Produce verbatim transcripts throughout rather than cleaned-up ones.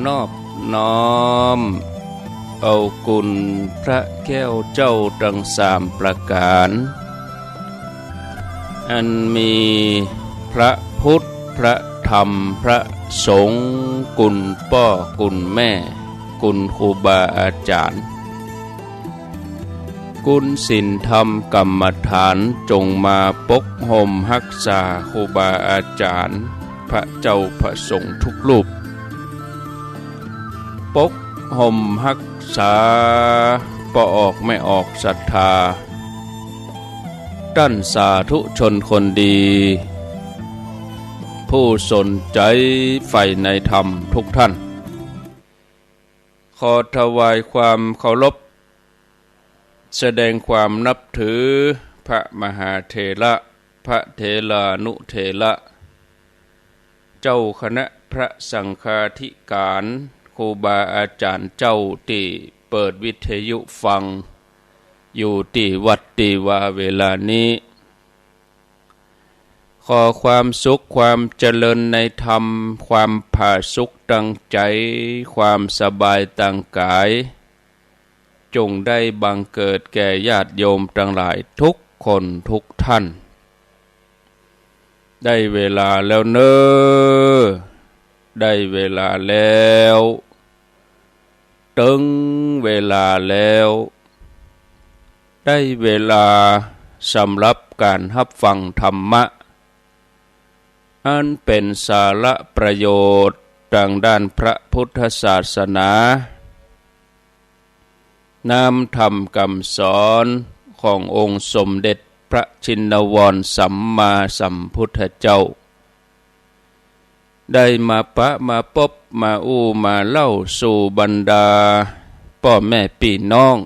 นอบน้อมเอาคุณพระแก้วเจ้าตังสามประก๋าน อันมีพระพุทธ พระธรรม พระสงฆ์ คุณป้อ คุณแม่ คุณครูบาอาจ๋ารย์ คุณศีลธรรมกรรมฐาน จงมาปกห่มฮักษาครูบาอาจ๋ารย์ พระเจ้าพระสงฆ์ทุกรูป ปกห่มฮักษาป้อออกแม่ออกศรัทธา ต้านสาธุชนคนดี ผู้สนใจ๋ใฝ่ในธรรมทุกท่าน ขอถวายความเคารพ แสดงความนับถือพระมหาเถระ พระเถรานุเถระ เจ้าคณะพระสังฆาธิการ ครูบาอาจ๋ารย์เจ้าตี้เปิดวิทยุฟังอยู่ตี้วัดตี้วาเวลานี้ ขอความสุขความเจริญในธรรม ความผาสุกตังใจ๋ ความสบายตังก๋าย จงได้บังเกิดแก่ญาติโยมตังหลายทุกคนทุกท่าน ได้เวลาแล้วเน่อ ได้เวลาแล้ว เถิงเวลาแล้ว ได้เวลาสำหรับก๋านฮับฟังธรรมะ อันเป๋นสาระประโยชน์ตางด้านพระพุทธศาสนา น้ำธรรมกำสอนขององค์สมเด็จพระชินวรสัมมาสัมพุทธเจ้า ได้มาปะมาปบมาอู้มาเล่าสู่บรรดาป้อแม่ปี้น้อง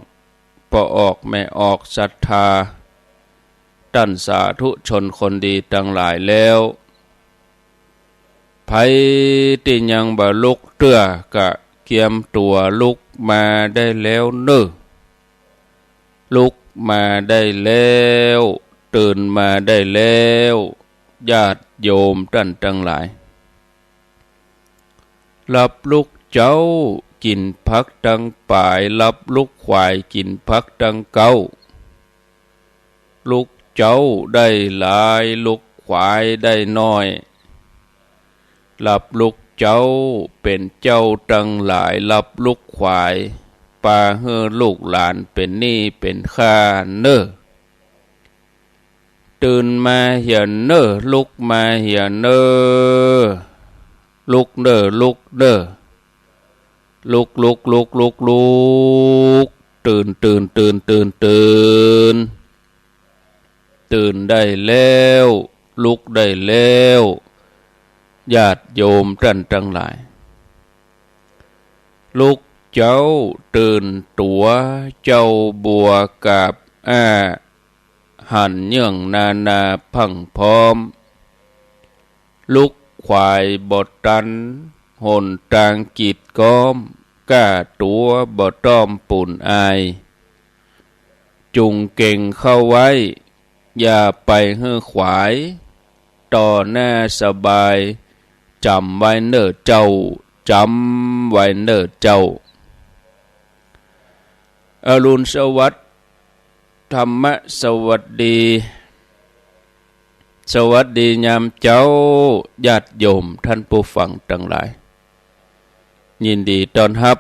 ป้อออกแม่ออกศรัทธา ต้านสาธุชนคนดีตังหลายแล้ว ใผตี้ยังบ่ลุกเตื้อ ก็เกียมตั๋วลุกมาได้แล้วเน่อ ลุกมาได้แล้ว ตื่นมาได้แล้ว ญาติโยมต้านตังหลาย หลับลุกเจ๊ากิ๋นผักตังป๋าย หลับลุกขวายกิ๋นผักตังเก๊า ลุกเจ๊าได้หลาย ลุกขวายได้น้อย หลับลุกเจ๊าเป๋นเจ้าตังหลาย หลับลุกขวายปาหื้อลูกหลานเป๋นหนี้เป๋นค่าเน่อ ตื่นมาเหียเน่อ ลุกมาเหียเน่อ ลุกเน่อ ลุกเน่อ ลุก ลุก ลุก ลุก ลุก ตื่น ตื่น ตื่น ตื่น ตื่น ตื่นได้แล้ว ลุกได้แล้ว ญาติโยมต้านตังหลาย ลุกเจ๊าตื่นตั๋ว เจ้าบัวกาบอ้า หันเยื่องนานาพรั่งพร้อม ลุกขวายบ่ตัน หนตางกีดก๊อม ก้าตั๋วบ่ต้อมปูนอาย จุ่งเก๋งเข้าไว้ อย่าไปหื้อขวาย ต่อหน้าสบาย จ๋ำไว้เน่อเจ้า จ๋ำไว้เน่อเจ้า อรุณสวัสดิ์ ธรรมะสวัสดี สวัสดียามเจ๊า ญาติโยมต้านผู้ฟังตังหลาย ยินดีต้อนฮับ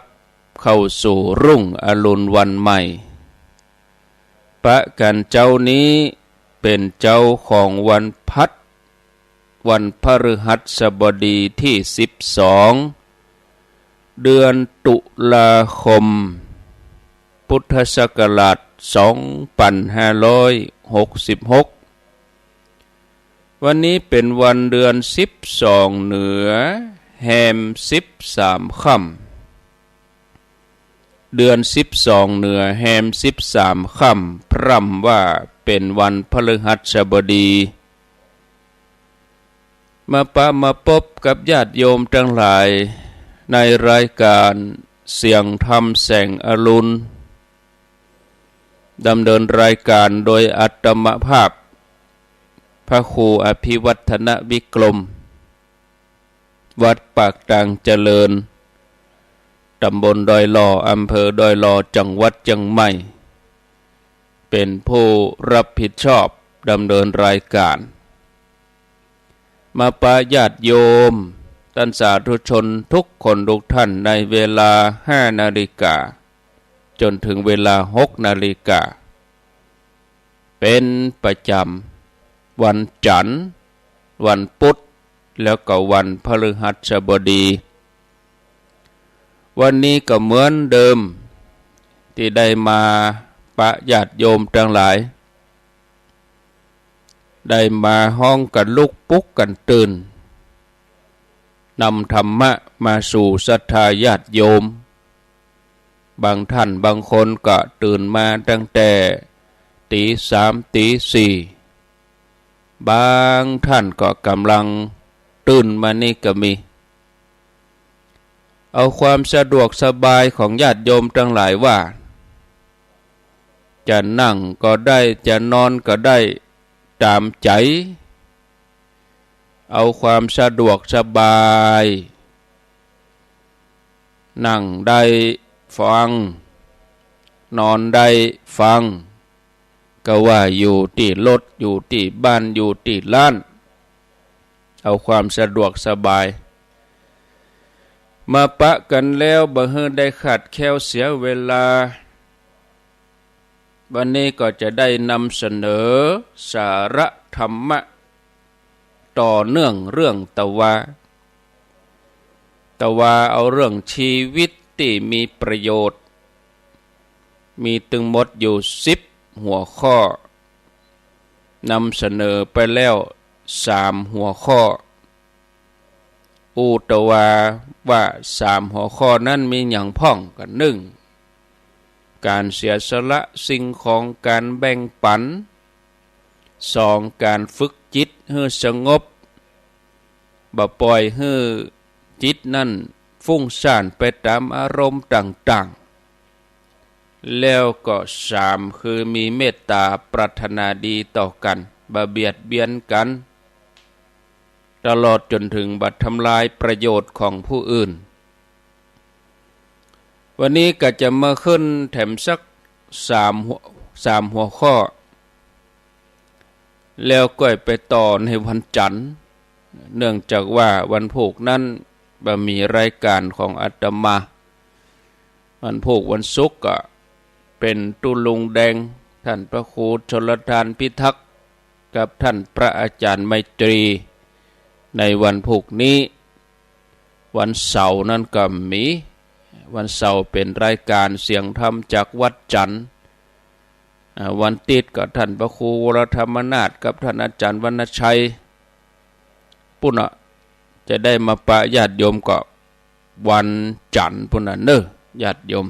เข้าสู่รุ่งอรุณวันใหม่ ปะกั๋นเจ๊านี้เป๋นเจ๊าของวันพัด วันพฤหัสบดีตี้สิบสอง เดือนตุลาคม พุทธศักราชสองปันห้าร้อยหกสิบหก วันนี้เป๋นวันเดือนสิบสองเหนือ แฮมสิบสามค่ำ เดือนสิบสองเหนือ แฮมสิบสามค่ำ พร่ำว่าเป๋นวันพฤหัสบดี มาปะมาปบกับญาติโยมตังหลาย ในรายก๋านเสียงธรรมแสงอรุณ ดำเนินรายก๋านโดยอาตมาภาพ พระครูอภิวัฒนวิกรม วัดปากตางเจริญ ต๋ำบลดอยหล่อ อำเภอดอยหล่อ จังหวัดเจียงใหม่ เป๋นผู้ฮับผิดชอบดำเนินรายก๋าน มาปะญาติโยม ต้านสาธุชนกู้คนกู้ต้าน ในเวลาห้านาฬิกา จ๋นเถิงเวลาหกนาฬิกา เป๋นประจ๋ำ วันจั๋นทร์ วันพุธ แล้วก็วันพฤหัสบดี วันนี้ก็เหมือนเดิม ตี้ได้มาปะญาติโยมตังหลาย ได้มาฮ้องกั๋นลุกปลุกกั๋นตื่น นำธรรมะมาสู่ศรัทธาญาติโยม บางต้านบางคนก็ตื่นมาตั้งแต่ตี๋สามตี๋สี่ บางต้านก็ก่ำลังตื่นมานี่ก็มี เอาความสะดวกสบายของญาติโยมตังหลายว่า จะนั่งก็ได้ จะนอนก็ได้ ต๋ามใจ๋ เอาความสะดวกสบาย นั่งได้ฟัง นอนได้ฟัง ก็ว่าอยู่ตี้รถ อยู่ตี้บ้าน อยู่ตี้ร้าน เอาความสะดวกสบาย มาปะกั๋นแล้วบ่หื้อได้ขาดแคลนเสียเวลา วันนี้ก็จะได้นำเสนอสาระธรรมะ ต่อเนื่องเรื่องตะวา ตะวาเอาเรื่องชีวิตตี้มีประโยชน์ มีตึงหมดอยู่สิบหัวข้อ นำเสนอไปแล้วสามหัวข้อ อู้ตะวาว่าสามหัวข้อนั้นมีหยังพ่อง ก็นึ่ง ก๋านเสียสละสิ่งของ ก๋านแบ่งปั๋น สอง ก๋านฝึกจิตหื้อสงบ บ่ป่อยหื้อจิตนั้นฟุ้งซ่านไปต๋ามอารมณ์ต่างๆ แล้วก็สาม คือมีเมตต๋าปรารถนาดีต่อกั๋น บ่เบียดเบียนกั๋น ตลอดจ๋นเถิงบ่ทำลายประโยชน์ของผู้อื่น วันนี้ก็จะมาขึ้นแถมสักสามหัว สามหัวข้อ แล้วก้อยไปต่อในวันจั๋นทร์ เนื่องจากว่าวันพูกนั้นบ่มีรายก๋านของอาตมา วันพูกวันศุกร์ก็เป๋นตุ๊ลุงแดง ต้านพระครูชลทานพิทักษ์ กับต้านพระอาจ๋ารย์ไมตรี ในวันพูกนี้ วันเสาร์นั้นก็มี วันเสาร์เป๋นรายก๋านเสียงธรรมจากวัดจั๋นทร์ อ่า วันติ๊ดก็ต้านพระครูวรธรรมนาถกับต้านอาจ๋ารย์วรรณชัย ปุ้นน่ะ จะได้มาปะญาติโยมก็วันจั๋นทร์ปุ้นน่ะเน่อ ญาติโยม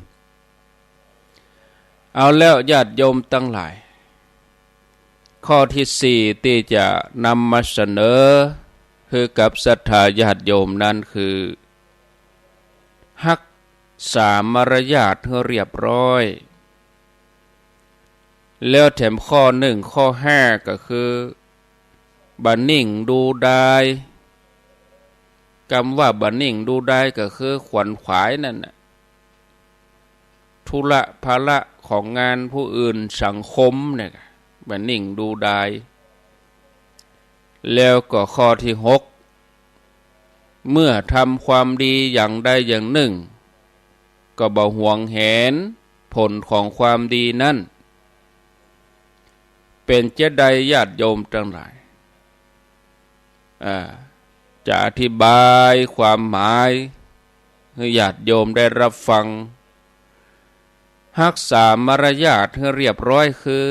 เอาแล้วญาติโยมตังหลาย ข้อตี้สี่ตี้จะนำมาเสนอหื้อกับศรัทธาญาติโยมนั้นคือ ฮักษามารยาทหื้อเรียบร้อย แล้วแถมข้อนึ่ง ข้อห้า ก็คือ บ่นิ่งดูดาย กำว่าบ่นิ่งดูดายก็คือขวนขวายนั่นน่ะ ธุระภาระของงานผู้อื่นสังคมเนี่ย บ่นิ่งดูดาย แล้วก็ข้อตี้หก เมื่อทำความดีอย่างใดอย่างนึ่ง ก็บ่หวงแหนผลของความดีนั้น เป๋นจาใดญาติโยมตังหลาย อ่า จะอธิบายความหมายหื้อญาติโยมได้ฮับฟัง ฮักษามารยาทหื้อเรียบร้อยคือ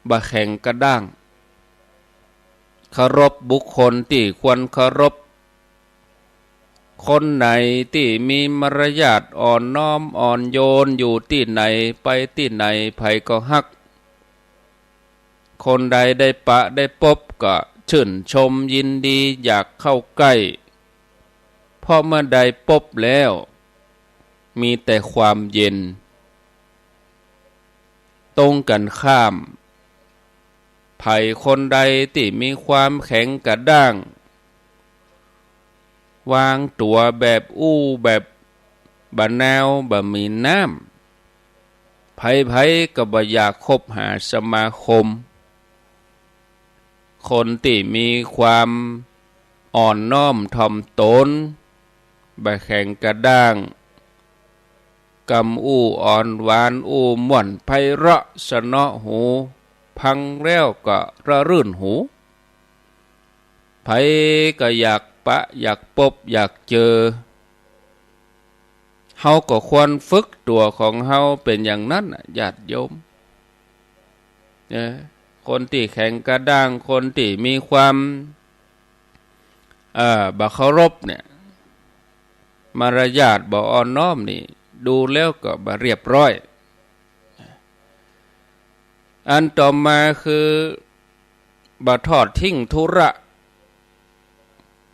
บ่แข็งกระด้าง เคารพบุคคลตี้ควรเคารพ คนไหนตี้มีมารยาทอ่อนน้อมอ่อนโยน อยู่ตี้ไหนไปตี้ไหนใผก็ฮัก คนใดได้ปะได้ปบก็ชื่นชมยินดีอยากเข้าใก้ เพราะเมื่อได้ปบแล้วมีแต่ความเย็น ตรงกั๋นข้าม ใผคนใดตี้มีความแข็งกระด้าง วางตั๋วแบบอู้แบบ บ่าวนาว บ่มีน้ำ ใผๆ ก็บ่อยากคบหาสมาคม คนตี้มีความอ่อนน้อมถ่อมตน บ่แข็งกระด้าง กำอู้อ่อนหวาน อู้ม่วนไพเราะสนอหู ฟังแล้วก็ระรื่นหู ใผก็อยากปะ อยากปบ อยากเจอ เฮาก็ควรฝึกตั๋วของเฮาเป๋นอย่างนั้นน่ะ ญาติโยม เออ คนตี้แข็งกระด้าง คนตี้มีความ เอ่อ บ่เคารพเนี่ย มารยาทบ่อ่อนน้อมนี่ ดูแล้วก็บ่เรียบร้อย อันต่อมาคือ บ่ทอดทิ้งธุระ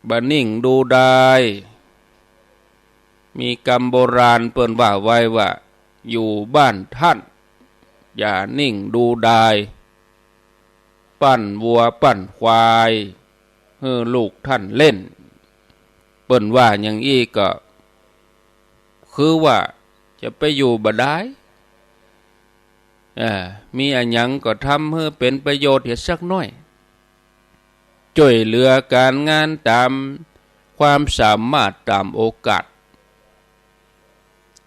บ่นิ่งดูดาย มีกำโบราณเปิ้นว่าไว้ว่า อยู่บ้านท่าน อย่านิ่งดูดาย ปั้นวัวปั้นควาย หื้อลูกท่านเล่น เปิ้นว่าอย่างอี้ก็ คือว่าจะไปอยู่บ่ดาย เอ่อ มีอะหยังก็ทำหื้อเป๋นประโยชน์เหียสักหน้อย จ้วยเหลือก๋านงานต๋ามความสามารถต๋ามโอกาส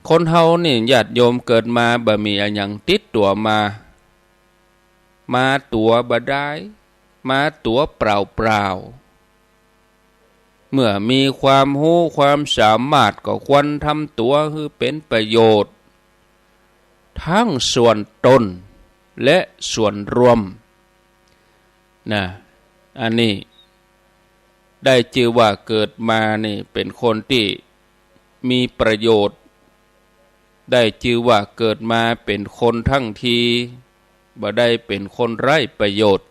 คนเฮานี่ญาติโยมเกิดมาบ่มีอะหยังติดตั๋วมา มาตั๋วบ่ดาย มาตั๋วเปล่าๆ เมื่อมีความฮู้ความสามารถก็ควรทำตั๋วหื้อเป๋นประโยชน์ ทั้งส่วนตนและส่วนรวม นะ อันนี้ได้จื้อว่าเกิดมานี่เป๋นคนตี้มีประโยชน์ ได้จื้อว่าเกิดมาเป๋นคนทั้งที บ่ได้เป๋นคนไร้ประโยชน์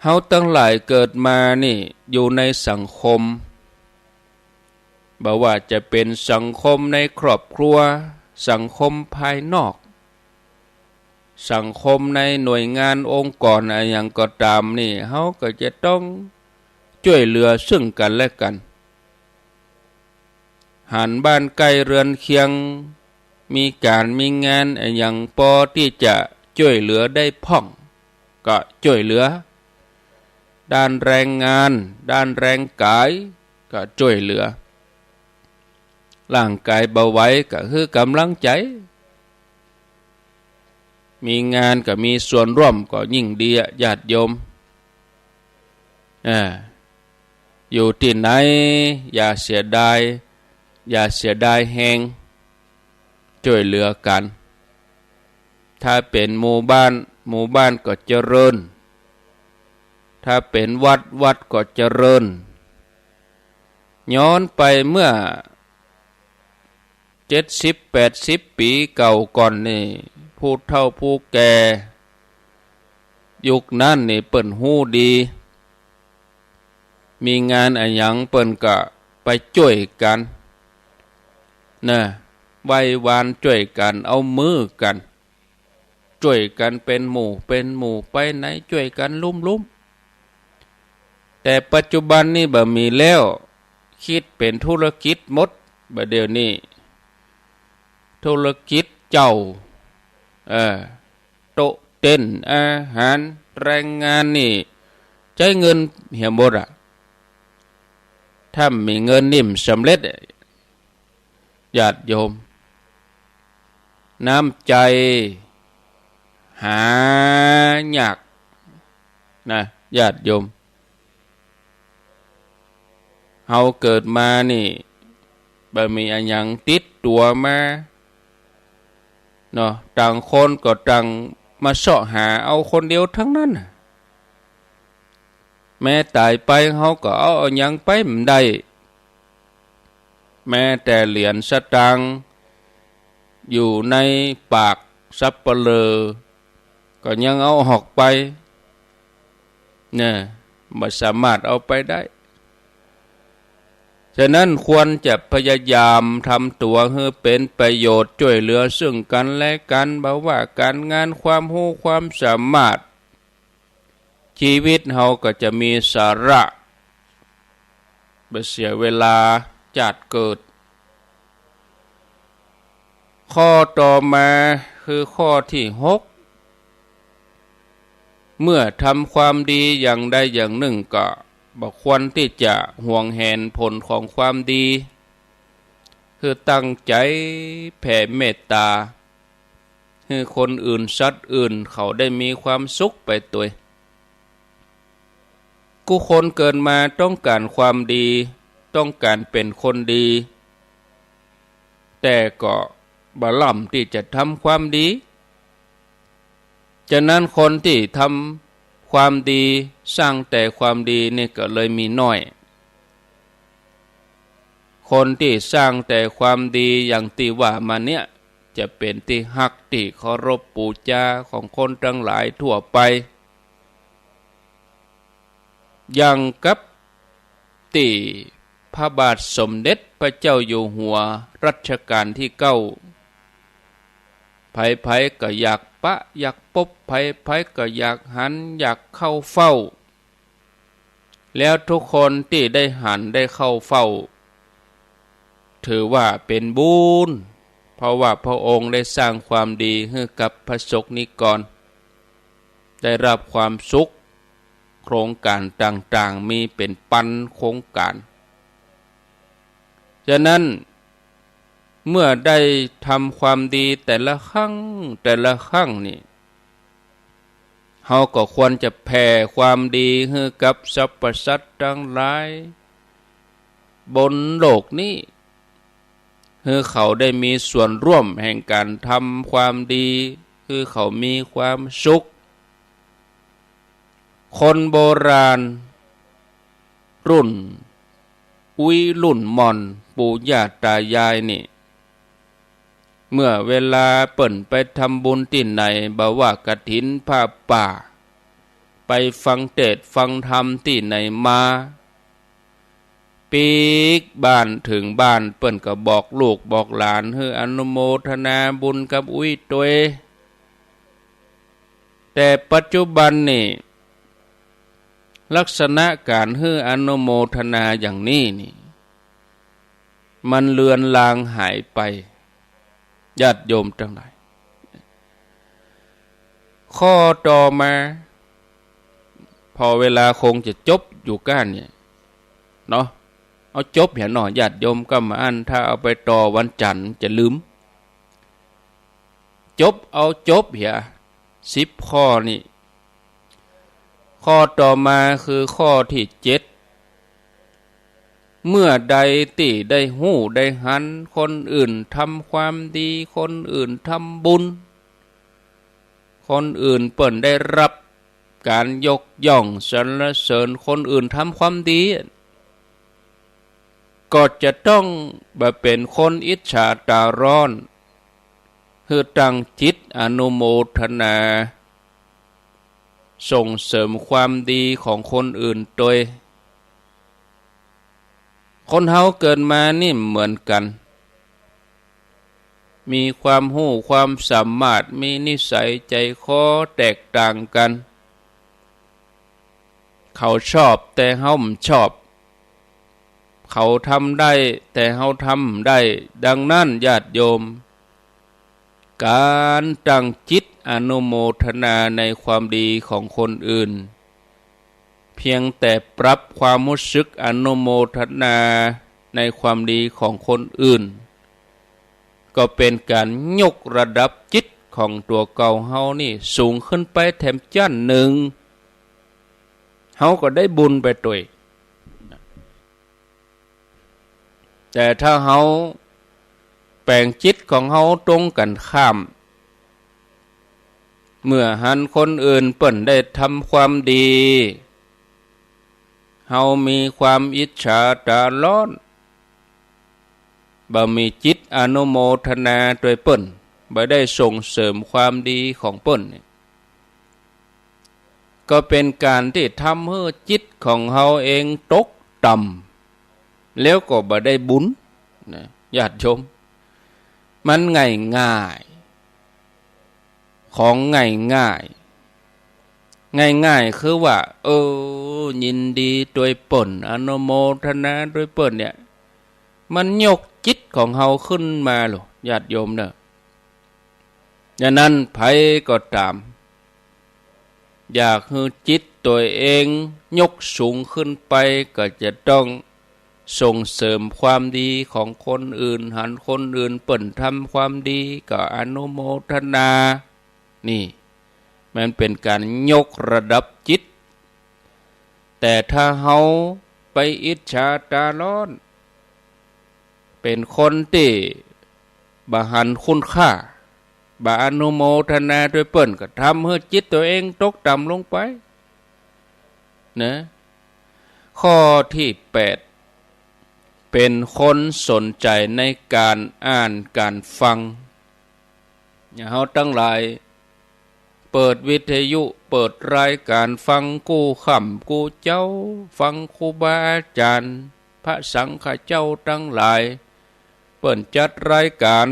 เฮาตังหลายเกิดมานี่อยู่ในสังคม บ่ว่าจะเป๋นสังคมในครอบครัว สังคมภายนอก สังคมในหน่วยงานองค์กรอะหยังก็ต๋ามนี่ เฮาก็จะต้องจ้วยเหลือซึ่งกั๋นและกั๋น หันบ้านใก้เฮือนเคียง มีก๋านมีงานอะหยังปอตี้จะจ้วยเหลือได้พ่อง ก็จ้วยเหลือ ด้านแรงงาน ด้านแรงก๋าย ก็จ้วยเหลือ ร่างก๋ายบ่ไหวก็หื้อก๋ำลังใจ๋ มีงานก็มีส่วนร่วมก็ยิ่งดีอะ ญาติโยม อ่า อยู่ตี้ไหน อย่าเสียดาย อย่าเสียดายแฮง จ้วยเหลือกั๋น ถ้าเป๋นหมู่บ้าน หมู่บ้านก็เจริญ ถ้าเป๋นวัด วัดก็เจริญ ย้อนไปเมื่อ เจ็ดสิบแปดสิบปี๋เก่าก่อนนี่ ผู้เฒ่าผู้แก่ยุคนั้นนี่เปิ้นฮู้ดี มีงานอะหยังเปิ้นก็ไปจ้วยกั๋น นะ ไหว้วานจ้วยกั๋น เอามือกั๋น จ้วยกั๋นเป๋นหมู่เป๋นหมู่ ไปไหนจ้วยกั๋นลุ่มๆ แต่ปัจจุบันนี่บ่มีแล้ว คิดเป๋นธุรกิจหมด บ่าเดี่ยวนี้ ธุรกิจเจ้า เออ โต๊ะเต็นท์ อาหาร แรงงานนี่ ใจ๊เงินเหียหมดอะ ถ้าบ่มีเงินนี่บ่สำเร็จ ญาติโยม น้ำใจ๋หายากนะ ญาติโยม เฮาเกิดมานี่ บ่มีอะหยังติดตั๋วมา เนาะ ต่างคนก็ต่างมาเซาะหาเอาคนเดียวตังนั้นน่ะ แม้ต๋ายไปเฮาก็เอาอะหยังไปบ่ได้ แม้แต่เหรียญสตางค์อยู่ในปากสัปเหร่อก็ยังเอาออกไป เนี่ย บ่สามารถเอาไปได้ ฉะนั้นควรจะพยายามทำตั๋วหื้อเป๋นประโยชน์ จ้วยเหลือซึ่งกั๋นและกั๋น บ่ว่าก๋านงาน ความฮู้ความสามารถ ชีวิตเฮาก็จะมีสาระ บ่เสียเวลาจาติเกิด ข้อต่อมาคือข้อตี้หก เมื่อทำความดีอย่างใดอย่างนึ่งก็บ่ควรตี้จะหวงแหนผลของความดี คือตั้งใจ๋แผ่เมตต๋า หื้อคนอื่นสัตว์อื่นเขาได้มีความสุขไปตวย กู้คนเกิดมาต้องก๋านความดี ต้องก๋านเป๋นคนดี แต่ก็บ่ล้ำตี้จะทำความดี ฉะนั้นคนตี้ทำความดี สร้างแต่ความดีนี่ก็เลยมีน้อย คนตี้สร้างแต่ความดีอย่างตี้ว่ามาเนี่ย จะเป๋นตี้ฮักตี้เคารพปู๋จาของคนตังหลายทั่วไป อย่างกับตี้พระบาทสมเด็จพระเจ้าอยู่หัวรัชกาลตี้เก้า ใผๆ ก็อยากปะอยากปบ ใผๆ ก็อยากหันอยากเข้าเฝ้า แล้วทุกคนตี้ได้หันได้เข้าเฝ้า ถือว่าเป๋นบุญ เพราะว่าพระองค์ได้สร้างความดีหื้อกับพระสงฆ์นิกร ได้รับความสุข โครงก๋านต่างๆ มีเป๋นปันโครงก๋าน ฉะนั้น เมื่อได้ทำความดีแต่ละครั้งแต่ละครั้งนี่ เฮาก็ควรจะแผ่ความดีหื้อกับสรรพสัตว์ตังหลายบนโลกนี้ หื้อเขาได้มีส่วนร่วมแห่งก๋านทำความดี หื้อเขามีความสุข คนโบราณ รุ่นอุ๊ยรุ่นหม่อน ปู่ย่าต๋ายายนี่ เมื่อเวลาเปิ้นไปทำบุญตี้ไหน บ่ว่ากฐินผ้าป่า ไปฟังเตสน์ฟังธรรมตี้ไหนมา ปิ๊กบ้านเถิงบ้าน เปิ้นก็บอกลูกบอกหลานหื้ออนุโมทนาบุญกับอุ๊ยตวย แต่ปัจจุบันนี่ ลักษณะก๋านหื้ออนุโมทนาอย่างนี้นี่ มันเลือนลางหายไป ญาติโยมตังหลาย ข้อต่อมา พอเวลาคงจะจบอยู่ก้านเนี่ย เนาะ เอาจบเหียเนาะ ญาติโยมก้ำมาอั้น ถ้าเอาไปต่อวันจันทร์จะลืม จบเอาจบเหีย สิบข้อนี่ ข้อต่อมาคือข้อตี้เจ็ด เมื่อใดตี้ได้ฮู้ได้หันคนอื่นทำความดี คนอื่นทำบุญ คนอื่นเปิ้นได้รับก๋านยกย่องสรรเสริญ คนอื่นทำความดี ก็จะต้องบ่เป๋นคนอิจฉาต๋าร้อน หื้อตั้งจิตอนุโมทนา ส่งเสริมความดีของคนอื่นตวย คนเฮาเกิดมานี่เหมือนกั๋น มีความฮู้ความสามารถ มีนิสัยใจ๋คอแตกต่างกั๋น เขาชอบแต่เฮาบ่ชอบ เขาทำได้แต่เฮาทำบ่ได้ ดังนั้นญาติโยม ก๋านตั้งจิตอนุโมทนาในความดีของคนอื่น เพียงแต่ปรับความฮู้สึกอนุโมทนาในความดีของคนอื่น ก็เป๋นก๋านยกระดับจิตของตั๋วเก่าเฮานี่สูงขึ้นไปแถมจั้นนึ่ง เฮาก็ได้บุญไปตวย แต่ถ้าเฮาแป๋งจิตของเฮาตรงกั๋นข้าม เมื่อหันคนอื่นเปิ้นได้ทำความดี เฮามีความอิจฉาต๋าร้อน บ่มีจิตอนุโมทนาตวยเปิ้น บ่ได้ส่งเสริมความดีของเปิ้นนี่ ก็เป๋นก๋านตี้ทำหื้อจิตของเฮาเองตกต่ำ แล้วก็บ่ได้บุญนะ ญาติโยม มันง่ายๆ ของง่ายๆ ง่ายๆ คือว่า เออ ยินดีตวยเปิ้น อนุโมทนาตวยเปิ้นเนี่ย มันยกจิตของเฮาขึ้นมาโลด ญาติโยมเน่อ ฉะนั้นใผก็ต๋าม อยากหื้อจิตตั๋วเองยกสูงขึ้นไป ก็จะต้องส่งเสริมความดีของคนอื่น หันคนอื่นเปิ้นทำความดีก็อนุโมทนา นี่มันเป๋นก๋านยกระดับจิต แต่ถ้าเฮาไปอิจฉาต๋าฮ้อน เป๋นคนตี้บ่หันคุณค่า บ่อนุโมทนาตวยเปิ้น ก็ทำหื้อจิตตั๋วเองตกต่ำลงไปนะ ข้อตี้แปด เป๋นคนสนใจ๋ในก๋านอ่านก๋านฟัง อย่างเฮาตังหลาย เปิดวิทยุ เปิดรายก๋านฟังกู้ค่ำกู้เจ๊า ฟังครูบาอาจ๋ารย์ พระสังฆเจ้าตังหลาย เปิ้นจัดรายก๋าน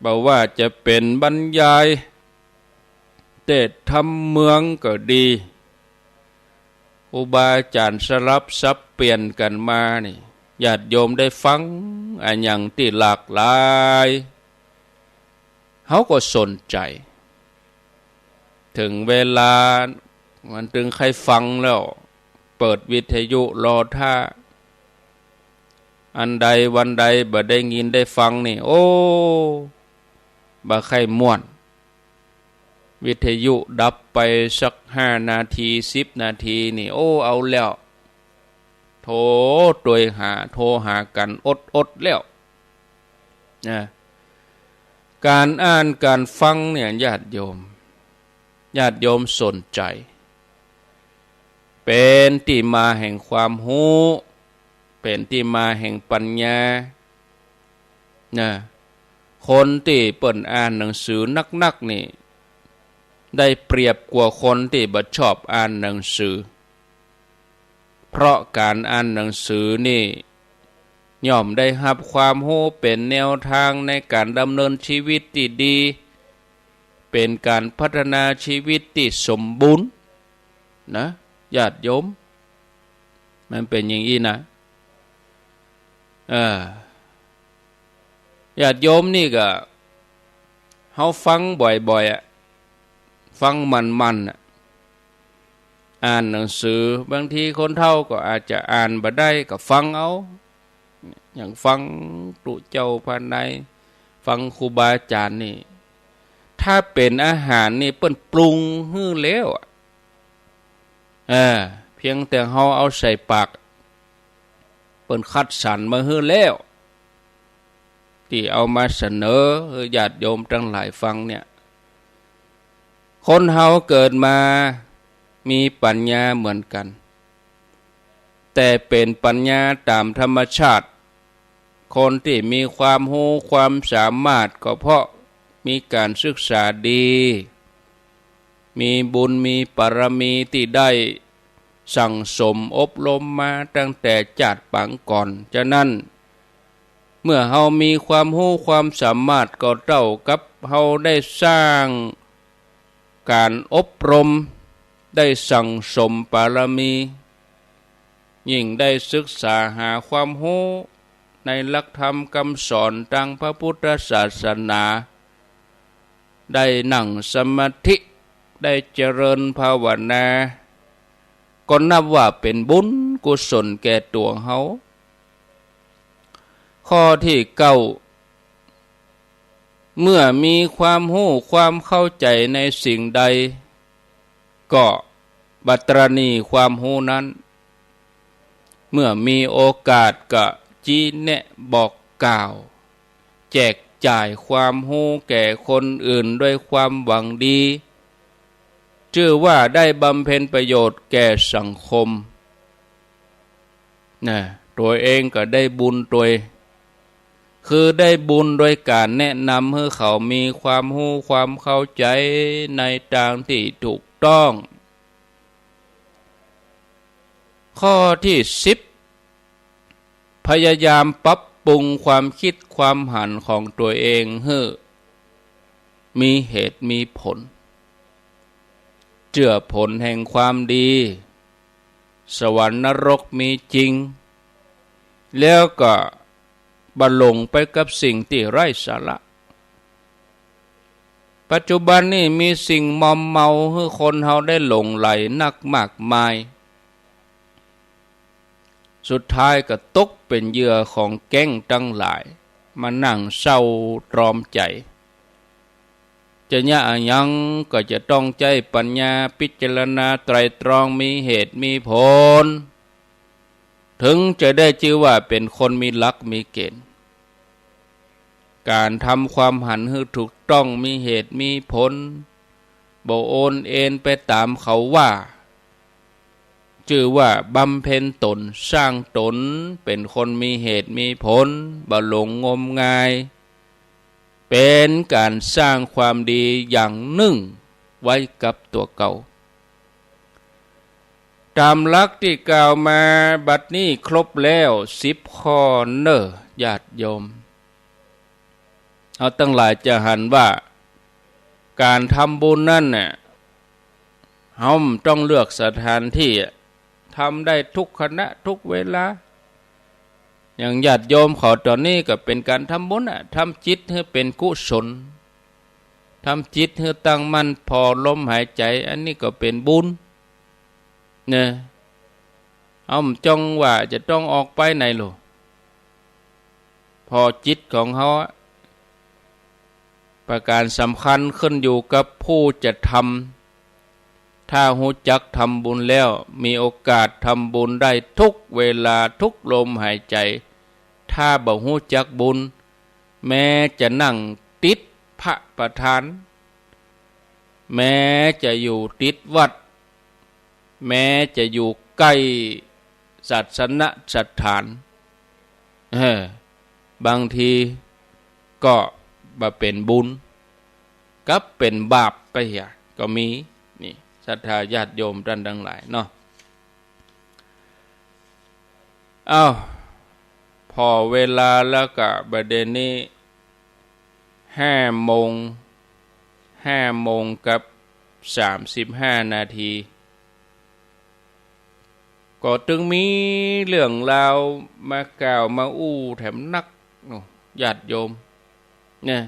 บ่ว่าจะเป๋นบรรยายเตสน์ธรรมเมืองก็ดี ครูบาอาจ๋ารย์สลับสับเปลี่ยนกั๋นมานี่ ญาติโยมได้ฟังอะหยังตี้หลากหลาย เฮาก็สนใจ๋ เถิงเวลามันตึงใค่ฟังแล้ว เปิดวิทยุรอถ้า อันใดวันใดบ่ได้ยินได้ฟังนี่ โอ้ บ่ใค่ม่วน วิทยุดับไปสักห้านาที สิบนาทีนี่ โอ้ เอาแล้ว โทรตวยหา โทรหากั๋นอดๆ แล้วนะ ก๋านอ่านก๋านฟังเนี่ย ญาติโยม ญาติโยมสนใจ๋ เป๋นตี้มาแห่งความฮู้ เป๋นตี้มาแห่งปัญญานะ คนตี้เปิ้นอ่านหนังสือนักๆ นี่ ได้เปรียบกว่าคนตี้บ่ชอบอ่านหนังสือ เพราะก๋านอ่านหนังสือนี่ ย่อมได้ฮับความฮู้เป๋นแนวตางในก๋านดำเนินชีวิตตี้ดี เป๋นก๋านพัฒนาชีวิตตี้สมบูรณ์นะ ญาติโยม มันเป๋นอย่างอี้นะ เออ ญาติโยมนี่ก็ เฮาฟังบ่อยๆ อะ ฟังมั่นๆ อะ อ่านหนังสือ บางทีคนเฒ่าก็อาจจะอ่านบ่ได้ ก็ฟังเอา อย่างฟังตุ๊เจ้าภายใน ฟังครูบาอาจ๋ารย์นี่ ถ้าเป๋นอาหารนี่เปิ้นปรุงหื้อแล้วอะ เออ เพียงแต่เฮาเอาใส่ปาก เปิ้นคัดสรรมาหื้อแล้ว ตี้เอามาเสนอหื้อญาติโยมตังหลายฟังเนี่ย คนเฮาเกิดมามีปัญญาเหมือนกั๋น แต่เป๋นปัญญาต๋ามธรรมชาติ คนตี้มีความฮู้ความสามารถก็เพราะมีก๋านศึกษาดี มีบุญมีบารมีตี้ได้สั่งสมอบรมมาตั้งแต่จาติปางก่อน ฉะนั้น เมื่อเฮามีความฮู้ความสามารถก็เต้ากับเฮาได้สร้างก๋านอบรม ได้สั่งสมบารมี ยิ่งได้ศึกษาหาความฮู้ในหลักธรรมกำสอนตางพระพุทธศาสนา ได้นั่งสมาธิ ได้เจริญภาวนา ก็นับว่าเป๋นบุญกุศลแก่ตั๋วเฮา ข้อตี้เก้า เมื่อมีความฮู้ความเข้าใจ๋ในสิ่งใด ก็บัตรณีความฮู้นั้น เมื่อมีโอกาสก็ชี้แนะบอกกล่าว แจกจ่ายความฮู้แก่คนอื่นด้วยความหวังดี จื้อว่าได้บำเพ็ญประโยชน์แก่สังคม นะ ตั๋วเองก็ได้บุญตวย คือได้บุญโดยก๋านแนะนำหื้อเขามีความฮู้ความเข้าใจ๋ในตางตี้ถูกต้อง ข้อตี้สิบ พยายามปรับปรุงความกึ๊ดความหันของตั๋วเองหื้อมีเหตุมีผล เจื้อผลแห่งความดี สวรรค์นรกมีจริง แล้วก็บ่หลงไปกับสิ่งตี้ไร้สาระ ปัจจุบันนี้มีสิ่งมอมเมาหื้อคนเฮาได้หลงใหลนักมากมาย สุดท้ายก็ตกเป๋นเหยื่อของแก๊งตังหลาย มานั่งเศร้าตรอมใจ๋ จะเยียะอะหยังก็จะต้องใจ๊ปัญญาพิจารณาไตร่ตรองมีเหตุมีผล เถิงจะได้จื้อว่าเป๋นคนมีหลักมีเก๋ณฑ์ ก๋านทำความหันหื้อถูกต้องมีเหตุมีผล บ่โอนเอนไปต๋ามเขาว่า จื้อว่าบำเพ็ญต๋น สร้างต๋น เป๋นคนมีเหตุมีผล บ่หลงงมงาย เป๋นก๋านสร้างความดีอย่างนึ่งไว้กับตั๋วเก่า ต๋ามหลักตี้กล่าวมาบัดนี้ครบแล้วสิบข้อเน่อญาติโยม เฮาตังหลายจะหันว่า ก๋านทำบุญนั้นน่ะ เฮาบ่ต้องเลือกสถานตี้อะ ทำได้ทุกขณะทุกเวลา อย่างญาติโยมเขาต๋อนนี้ก็เป๋นก๋านทำบุญน่ะ ทำจิตหื้อเป๋นกุศล ทำจิตหื้อตั้งมั่นผ่อลมหายใจ๋ อันนี้ก็เป๋นบุญ เน่อ เฮาบ่จ้องว่าจะต้องออกไปไหนหรอก ผ่อจิตของเฮาอะ ประก๋านสำคัญขึ้นอยู่กับผู้จะทำ ถ้าฮู้จักทำบุญแล้ว มีโอกาสทำบุญได้ทุกเวลาทุกลมหายใจ๋ ถ้าบ่ฮู้จักบุญ แม้จะนั่งติดพระประธาน แม้จะอยู่ติดวัด แม้จะอยู่ใก้ศาสนสถาน เออ บางทีก็บ่เป๋นบุญ กลับเป๋นบาปไปเหีย ก็มี นี่ ศรัทธาญาติโยมต้านตังหลายเนาะ อ้าว ผ่อเวลาแล้วก็บ่าเดี่ยวนี้ ห้าโมง ห้าโมงกับสามสิบห้านาที ก็ตึงมีเรื่องราวมากล่าวมาอู้แถมนักเนาะ ญาติโยม เนี่ย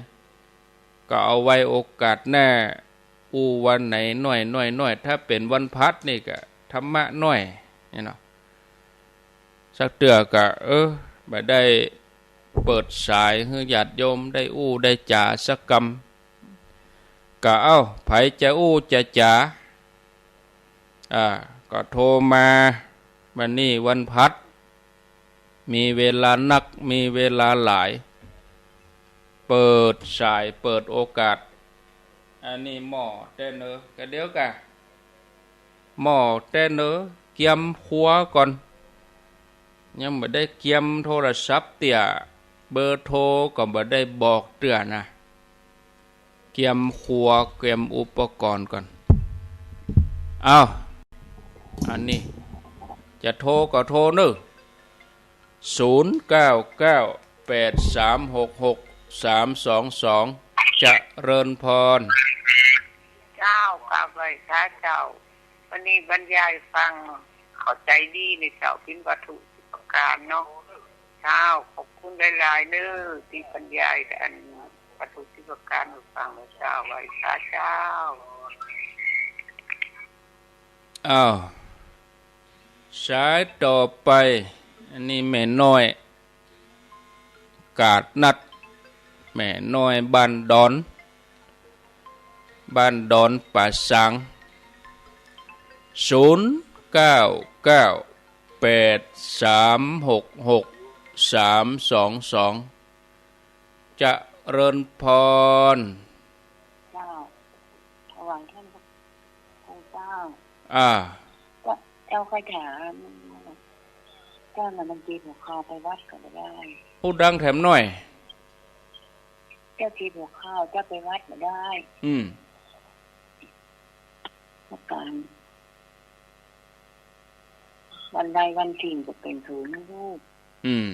ก็เอาไว้โอกาสหน้า อู้วันไหนน้อยๆๆ ถ้าเป๋นวันพฤหัสนี่ก็ธรรมะน้อย เนี่ยเนาะ สักเตื้อก็ เออ บ่ได้เปิดสายหื้อญาติโยมได้อู้ได้จ๋าสักกำ ก็เอ้า ใผจะอู้จะจ๋า อ่า ก็โทรมา วันนี้วันพฤหัส มีเวลานัก มีเวลาหลาย เปิดสาย เปิดโอกาส อันนี้หม้อแต๊เนอ กะเดี๋ยวกะ หม้อแต๊เนอ เกียมครัวก่อน ยังบ่ได้เกียมโทรศัพท์เตื้อ เบอร์โทรก็บ่ได้บอกเตื้อนะ เกียมครัว เกียมอุปกรณ์ก่อน อ้าว อันนี้ จะโทรก็โทรเนอะ ศูนย์เก้าเก้า แปดสามหกหก สามสองสอง เจริญพร เจ้า กราบไหว้พระเจ้า วันนี้บรรยายฟัง เข้าใจ๋ดีในเจ้า เป๋นวัตถุสิบประก๋านเนาะ เจ้า ขอบคุณหลายๆ เนอะ ตี้บรรยายอันวัตถุสิบประก๋านหื้อฟังนะเจ้า ไหว้พระเจ้า อ้าว สายต่อไป อันนี้แม่น้อย กาดนัด แม่น้อยบ้านดอน บ้านดอนป่าซาง ศูนย์เก้าเก้า แปดสามหกหก สามสองสอง เจริญพร เจ้า ถวายท่านพระครูเจ้า อ่า เจ้า เจ้าข้าจ๋า เจ้าน่ะมันเจ็บหัวเข่าไปวัดก็บ่ได้ อู้ดังแถมหน้อย เจ้าเจ็บหัวเข่า เจ้าไปวัดบ่ได้ อืม อาก๋าน วันใดวันสิ่งก็เป๋นศูนย์นะลูก อืม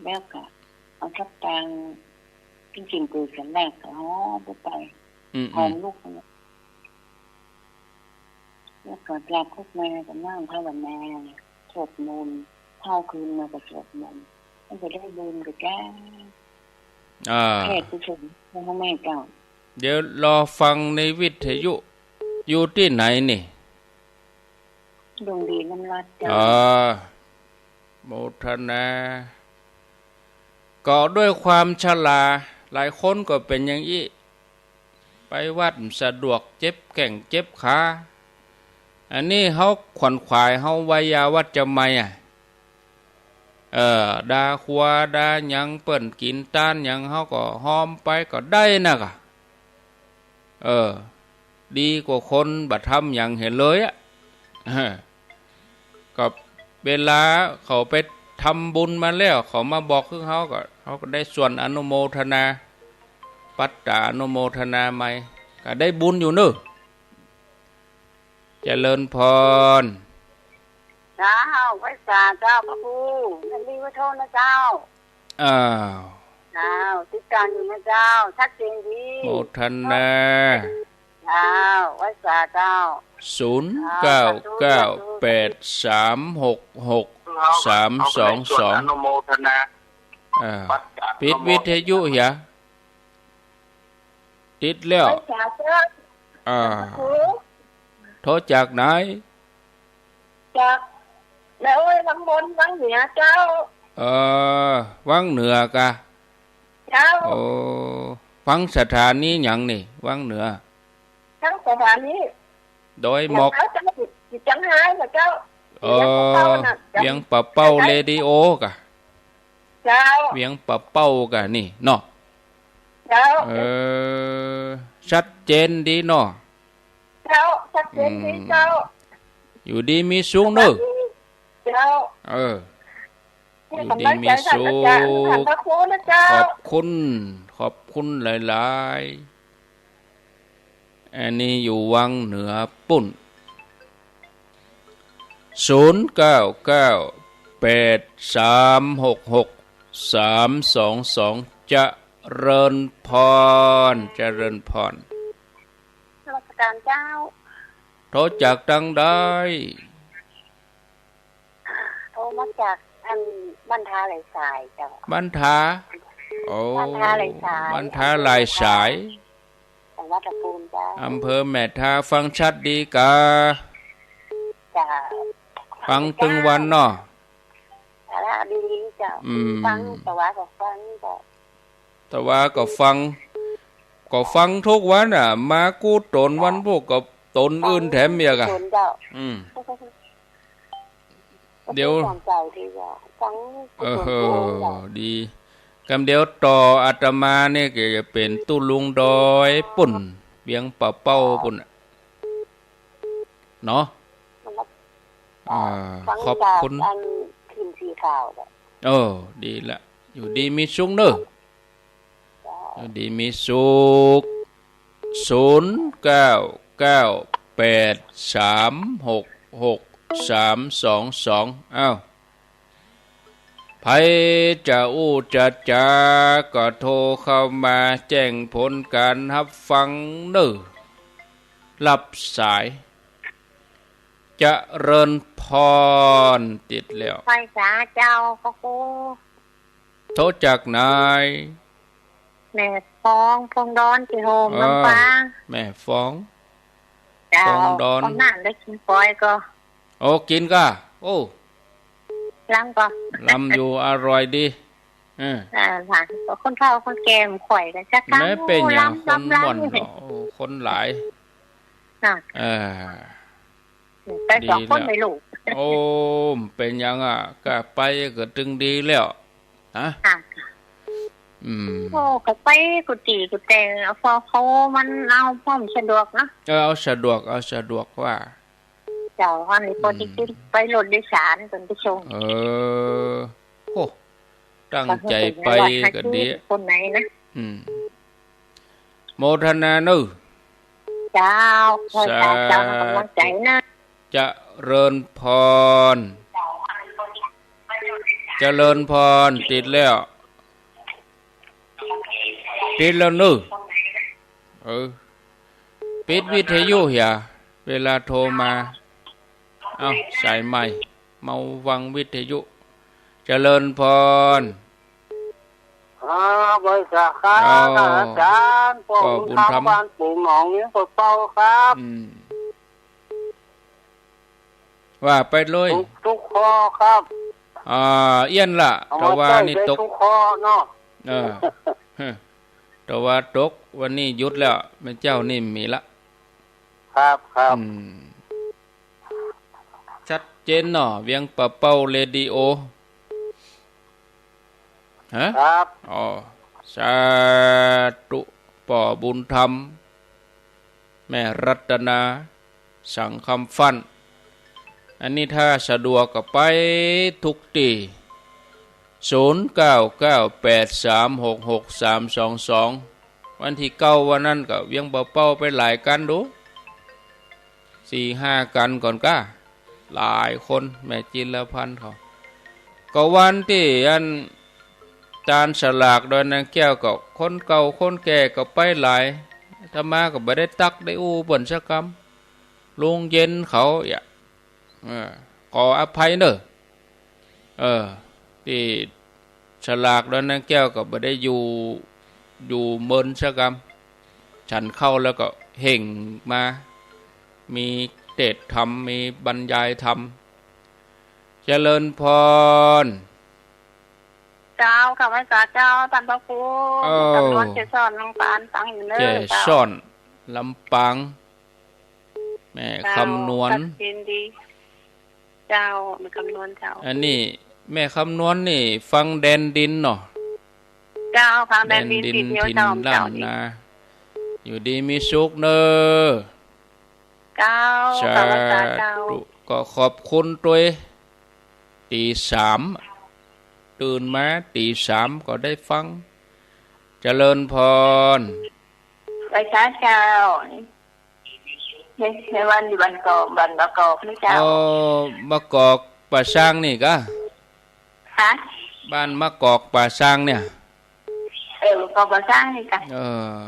แล้วก็เอาสักตางค์ จริงๆ เกิดสันแรกก็หอมไป อืม หอมลูกนั่นแหละ แล้วก็หลับเข้ามาก็นั่งภาวนา สวดมนต์ เช้าคืนมาก็สวดมนต์ มันจะได้บุญกับเจ้า อ่า แขกผู้ชมพ่อแม่เจ้า เดี๋ยวรอฟังในวิทยุ อยู่ตี้ไหนนี่ ดวงดีน้ำราดเจ้า อ่า โมทนา ก็ด้วยความชรา หลายคนก็เป๋นอย่างอี้ ไปวัดบ่สะดวก เจ็บแข้งเจ็บขา อันนี้เฮาขวนขวาย เฮาไวยาวัจจะไมยอะ เออ ดาครัวดาหยัง เปิ้นกิ๋นตานหยัง เฮาก็หอมไปก็ได้นะกะ เออ ดีกว่าคนบ่ทำหยังเหียเลยอะ เออ ก็เวลาเขาไปทำบุญมาแล้ว เขามาบอกคือเฮาก็ เฮาก็ได้ส่วนอนุโมทนา ปัตตานุโมทนาไมย ก็ได้บุญอยู่เนาะ เจริญพร เจ้า ไหว้สาเจ้าพระครู ยินดีไหว้โทษนะเจ้า อ้าว เจ้า ติดตามอยู่นะเจ้า ชัดเจนดี โมทนา เจ้า ไหว้สาเจ้า ศูนย์เก้าเก้าแปดสามหกหกสามสองสอง อนุโมทนา อ่า ปิดวิทยุเหีย ติดแล้ว ไหว้สาเจ้า อ่า พระครู โทรจากไหน จากแม่อ้อยวังบน วังเหนือเจ้า เออ วังเหนือกะ เจ้า โอ้ ฟังสถานีหยังนี่ วังเหนือ ฟังสถานี ดอยหมอก เจ้า เจ้า อยู่เจียงฮายนะเจ้า เออ เวียงป่าเป้าน่ะ เวียงป่าเป้าเรดิโอกะ เจ้า เวียงป่าเป้ากะนี่เนาะ เจ้า เออ ชัดเจนดีเนาะ เจ้า ชัดเจนดีเจ้า อืม อยู่ดีมีสุขเนาะ เจ้า เออ อยู่ดีมีสุข ขอบคุณ ขอบคุณหลายๆ อันนี้อยู่วังเหนือปุ้น ศูนย์เก้าเก้าแปดสามหกหกสามสองสอง เจริญพร เจริญพร นมัสการเจ้า โทรจากตังใด โทรมาจากอันบ้านท่าหลายสายเจ้า บ้านท่า โอ้ บ้านท่าหลายสาย บ้านท่าหลายสาย จังหวัดลำพูนเจ้า อำเภอแม่ทา ฟังชัดดีกา เจ้า ฟังตึงวันเนาะ สาระดีเจ้า อืม ฟังตะวาก็ฟังเจ้า ตะวาก็ฟัง ก็ฟังทุกวันอะ มากู้ต๋นวันพุธก็ต๋นอื่นแถมเอียกอะ ฟังต๋นเจ้า อืม เดี๋ยว ฟังต๋นเจ้า ฟัง เออ ต๋นเจ้า ดี กำเดี๋ยวต่ออาตมาเนี่ยก็จะเป๋นตุ๊ลุงดอยปุ้น เวียงป่าเป้าปุ้นอะ เนาะ อ่า ฟัง ขอบคุณ จากอันทีมสีขาวเนี่ย เออ ดีละ อยู่ดีมีสุขเนาะ เจ้า อยู่ดีมีสุข ศูนย์เก้าเก้าแปดสามหกหกสามสองสอง อ้าว ใผจะอู้จะจาก็โทรเข้ามาแจ้งผลการฮับฟังเนาะ รับสาย เจริญพร ติดแล้ว ไหว้สาเจ้าพระครู โทรจากไหน แม่ฟ้อง พงดอน เจียโฮม เออ ลำปาง แม่ฟ้อง เจ้า พงดอน คนนั้นได้กิ๋นก๋วยก็ โอ้ กิ๋นก่ะ โอ้ ลำก็ ลำอยู่ อร่อยดี เออ อ่า ค่ะ คนเฒ่าคนแก่บ่ค่อยก็จัก แม่เป๋นหยัง ลำ คนม่วน ลำ เนาะ โอ้ คนหลาย ค่ะ เออ ไปสองคน ดีแล้ว ไม่รู้ โอ้ เป๋นหยังอะ ก็ไปก็ตึงดีแล้ว ฮะ ค่ะ อืม โอ้ ก็ไปกู้ตี้กู้แต่ง เอา พอเขามันเอาพร้อมสะดวกเนาะ เออ เอาสะดวก เอาสะดวกว่า เจ้า อันนี้ปกติ อืม ไปรถโดยสารเปิ้นไปส่ง เออ โอ้ ตั้งใจ๋ไปก็ดี คนไหนนะ อืม โมทนาเนาะ เจ้า ขอให้เจ้า สาธุ เจ้าให้ก๋ำลังใจ๋นะ เจริญพร เจริญพร ติดแล้ว ติดแล้วเนาะ เออ ปิดวิทยุเหีย เวลาโทรมา เอ้า สายใหม่ มาฟังวิทยุ เจริญพร เอ ครับ ไหว้สาครับ อ้าว อาจ๋ารย์ ป้อ ป้อบุญธรรม บุญธรรม บ้านปู่หนอง เวียงป่าเป้าครับ อืม ว่าไปเลย ทุก ทุกข้อครับ อ่า เอี้ยนละ เอามา แต่ว่า ใจ๊ นี่ ใจ๊ ตก ทุกข้อเนาะ เออ แต่ว่าตก วันนี้หยุดแล้ว แม่เจ้านี่มีละ ครับ ครับ อืม ชัดเจนเนาะ เวียงป่าเป้าเรดิโอ ฮะ ครับ อ๋อ สาธุ ป้อบุญธรรม แม่รัตนา สังคำฟั่น อันนี้ถ้าสะดวกก็ไปทุกตี้ ศูนย์เก้าเก้าแปดสามหกหกสามสองสอง วันตี้เก้าวันนั้นก็เวียงป่าเป้าไปหลายกั๋นดู สี่ห้ากั๋นก่อนก้า หลายคน แม่จิรพันธ์เขา ก็วันตี้อัน จานสลากดอยนางแก้วก็คนเก่าคนแก่ก็ไปหลาย อาตมาก็บ่ได้ตักได้อู้เปิ้นสักกำ ลุงเย็นเขา เออ เออ ขออภัยเน่อ เออ ตี้สลากดอยนางแก้วก็บ่ได้อยู่ อยู่เมินสักกำ ฉันข้าวแล้วก็เฮ่งมา มีเทศน์ธรรม มีบรรยายธรรม เจริญพร เจ้า ข้าพเจ้าเจ้า ต้านพระครู เอ้า คำนวณ เกสร ลำปาง ฟังอยู่เน่อ เกสร เจ้า ลำปาง แม่ เจ้า คำนวณ ชัดเจนดี เจ้า แม่คำนวณเจ้า อันนี้ แม่คำนวณนี่ ฟังแดนดินเนาะ เจ้า ฟังแดนดิน แดนดิน ติดเดียว ถิ่น เจ้า ล้านนา เจ้า อยู่ดีมีสุขเน่อ เจ้า สาธุ ข้าพเจ้าเจ้า ก็ขอบคุณตวย ตีสาม ตื่นมาตีสามก็ได้ฟัง เจริญพร ไหว้สาเจ้า ใน ในวันอยู่บ้านกอก บ้านบางกอกนี่เจ้า อ๋อ บางกอกป่าซางนี่กะ ฮะ บ้านบางกอกป่าซางเนี่ย เออ ก็บ่สร้างนี่กะ เออ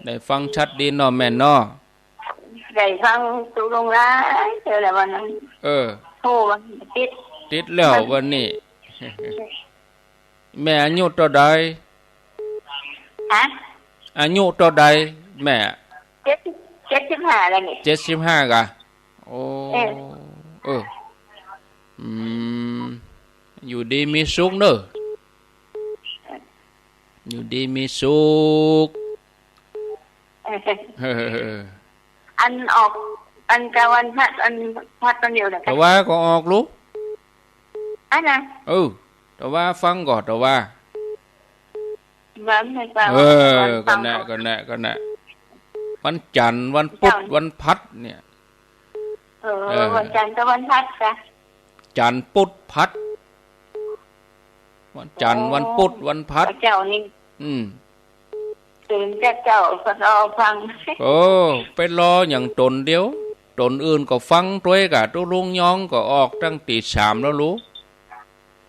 ได้ฟังชัดดีเนาะแม่เนาะ ได้ฟังตุ๊ลุงหลายเทื่อแล้ววันนั้น เออ โทรวันติด ติดแล้ววันนี้ แม่อายุเต้าใด ฮะ อายุเต้าใดแม่ เจ็ดสิบ เจ็ดสิบห้าแล้วนี่ เจ็ดสิบห้ากะ โอ้ เออ เออ อืม อยู่ดีมีสุขเน่อ อยู่ดีมีสุข เออ เออ อันออก อันกะวันพัด อันพัดวันเดียวน่ะ ตะวาก็ออกลูก อันน่ะ เออ ตะวาฟังก่อ ตะวา วันไม่กะ เออ วัน ก็แน่ ก็แน่ ก็แน่ วันจันทร์ วันพุธ เจ้า วันพัดเนี่ย เออ เออ วันจันทร์กับวันพัดกะ จันทร์พุธพัด วันจันทร์ โอ้ วันพุธ วันพัด เจ้านี่ อืม ตื่นเจ๊าๆ ก็รอฟัง โอ้ ไปรออย่างต๋นเดียว ต๋นอื่นก็ฟังตวยกะ ตุ๊ลุงยองก็ออกตั้งตีสามแล้วลูก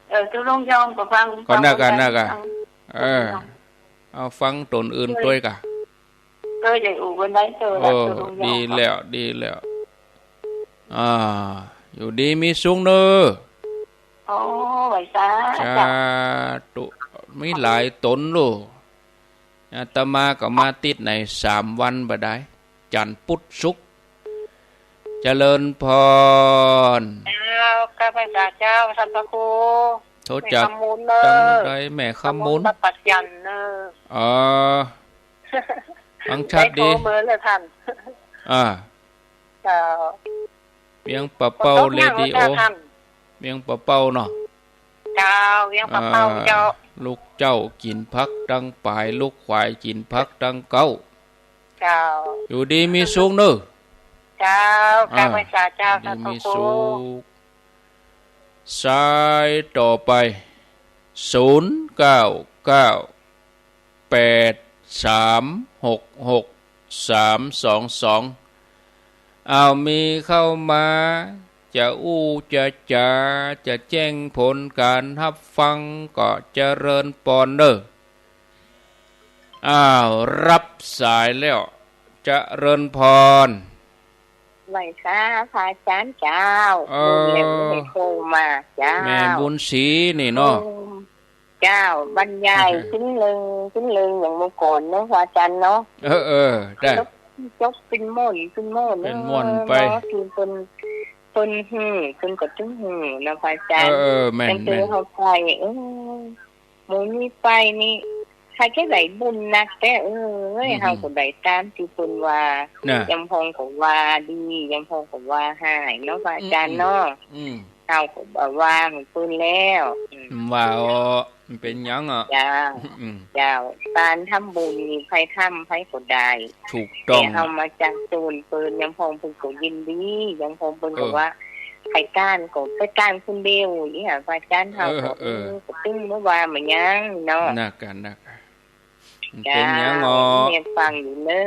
เออ ตุ๊ลุงยองก็ฟัง ก็น่า ฟัง ก็น่า กัน ก็น่า ฟัง เออ เอาฟังต๋นอื่นตวยกะ ก็ได้อู้วันใดก็ โอ้ ตุ๊ลุงยอง ดีแล้ว ดีแล้ว อ่า อยู่ดีมีสุขเน่อ โอ้ ไหว้สา สาธุ มีหลายต๋นลูก อาตมาก็มาติดในสามวันบ่ดาย จันทร์ พุธ ศุกร์ เจริญพร เจ้า ข้าพเจ้าเจ้า ท่านพระครู โทรจาก แม่คำมูลเน่อ ตางใด แม่คำมูล คำมูล วัดปากจันทร์เน่อ อ๋อ ฟังชัดดี ได้โทรเบอร์เลยท่าน อ่า เจ้า เวียงป่าเป้า เรดิโอ เจ้า เวียงป่าเป้าเนาะ เจ้า เวียงป่าเป้า อ่า เจ้า ลูกเจ้ากิ๋นผักตังป๋าย ลูกขวายกิ๋นผักตังเก๊า เจ้า อยู่ดีมีสุขเน่อ เจ้า อ่า ข้าพเจ้าเจ้า อยู่ดีมีสุข สายต่อไป ศูนย์เก้าเก้าแปดสามหกหกสามสองสอง อ้าว มีเข้ามา จะอู้จะจา จะแจ้งผลก๋านฮับฟัง ก็เจริญปอนเน่อ อ้าว ฮับสายแล้ว เจริญพร ไหว้สาพระอาจ๋ารย์เจ้า เออ บุญเหล็กบุญเหล็กโทรมาเจ้า แม่บุญศรีนี่เนาะ อืม เจ้า บรรยาย ขึ้นเริง ขึ้นเริงอย่างเมื่อก่อนเนาะ พระอาจารย์เนาะ เออ เออ ได้ จบ จบเป๋นม่วน เป๋นม่วน เป๋นม่วน เออ ไป เนาะ ตี้เปิ้น เปิ้นฮู้ เปิ้นก็ตึงฮู้นะ พระอาจารย์ เออ เออ แม่น จั่งคือ แม่น เฮาไป เออ หมู่นี้ไปนี่ ใค่จะได้บุญนักแต๊ เออ อืม เฮาก็ได้ต๋ามตี้เปิ้นว่า น่ะ ยำพ่องก็ว่าดี ยำพ่องก็ว่าฮ้ายเนาะ พระอาจารย์เนาะ อืม อืม เฮาก็บ่ว่าหื้อเปิ้นแล้ว อืม บ่ว่าอ้อ มันเป๋นหยังอ้อ เจ้า อืม เจ้า ก๋านทำบุญนี่ใผทำใผก็ได้ ถูกต้อง แต่เฮามาชักจูงเปิ้น ยำพ่องเปิ้นก็ยินดี ยำพ่องเปิ้นก็ เออ ว่า ใผก้านก็ไปก้านคนเดียว อี้หา พระอาจารย์เฮาก็ เออ เออ เออ ก็ตึงบ่ว่าบ่หยังเนาะ นักกั๋น นักกั๋น มันเป๋นหยังอ้อ เจ้า แม่ฟังอยู่เน่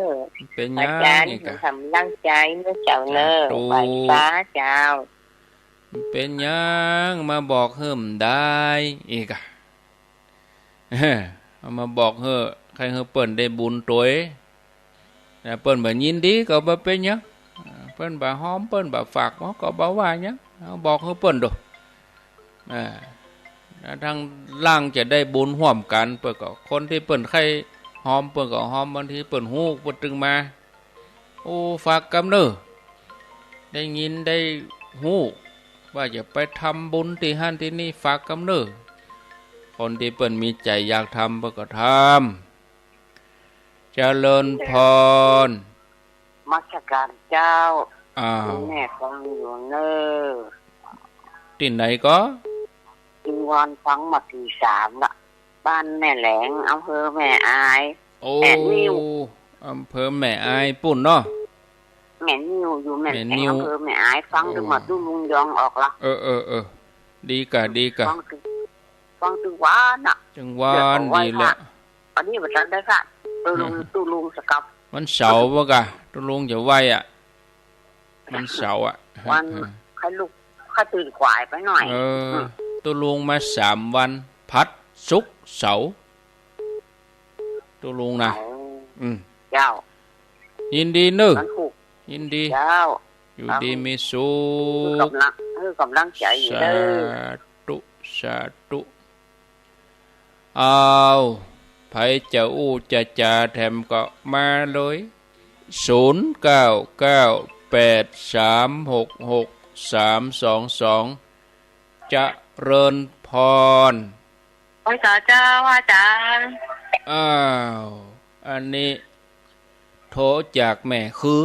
อ มันเป๋นหยัง พระอาจารย์ อีกอะ หื้อกำลังใจ๋เน่อเจ้าเน่อ สาธุ ไหว้สาเจ้า มันเป๋นหยัง มาบอกหื้อได้อีกอะ เอามาบอกหื้อ ใค่หื้อเปิ้นได้บุญตวย แต่เปิ้นบ่ยินดีก็บ่เป๋นหยัง เปิ้นบ่ฮ้อม เปิ้นบ่ฝาก เฮาก็บ่ว่าหยัง เฮาบอกหื้อเปิ้นดู อ่า แล้วตังหลังจะได้บุญฮ่วมกั๋น เปิ้นก็ คนตี้เปิ้นใค่ฮ้อม เปิ้นก็ฮ้อม บางทีเปิ้นฮู้ เปิ้นตึงมา โอ้ ฝากกำเน่อ ได้ยินได้ฮู้ ว่าจะไปทำบุญตี้หั้นตี้นี่ ฝากกำเน่อ คนตี้เปิ้นมีใจ๋อยากทำ เปิ้นก็ทำ เจริญพร นมัสก๋านเจ้า อ้าว แม่ฟังอยู่เน่อ ตี้ไหนก็ อิงวอนฟังมาตี้สามละ บ้านแม่แหลง อำเภอแม่อาย โอ้ แม่นิว อำเภอแม่อายปู้นเนาะ แม่นิว อยู่แม่แหลง แม่นิว อำเภอแม่อาย ฟัง โอ้ ตึงว่าตุ๊ลุงยองออกละ เออ เออ เออ ดีก่ะ ดีก่ะ ฟังตึง ฟังตึงวานน่ะ ตึงวานดีแหละ อันนี้บ่ทันได้ค่ะ ตุ๊ลุง ตุ๊ลุงสักกำ วันเสาร์บ่กะ ตุ๊ลุงจะไหว้อะ วันเสาร์อะ วัน ใค่ลุก ใค่ตื่นขวายไปหน่อย เออ อืม ตุ๊ลุงมาสามวัน ผัด ศุกร์ เสาร์ ตุ๊ลุงนะ เสาร์ อืม เจ้า ยินดีเน่อ วันศุกร์ ยินดี เจ้า อยู่ดีมีสุข หื้อกำลัง หื้อกำลังใจ๋อยู่เน่อ สาธุ สาธุ อ้าว ใผจะอู้จะจ๋าแถมก็มาเลย ศูนย์เก้าเก้าแปดสามหกหกสามสองสอง เจริญพร ไหว้สาเจ้าอาจ๋ารย์ อ้าว อันนี้ โทรจากแม่คือ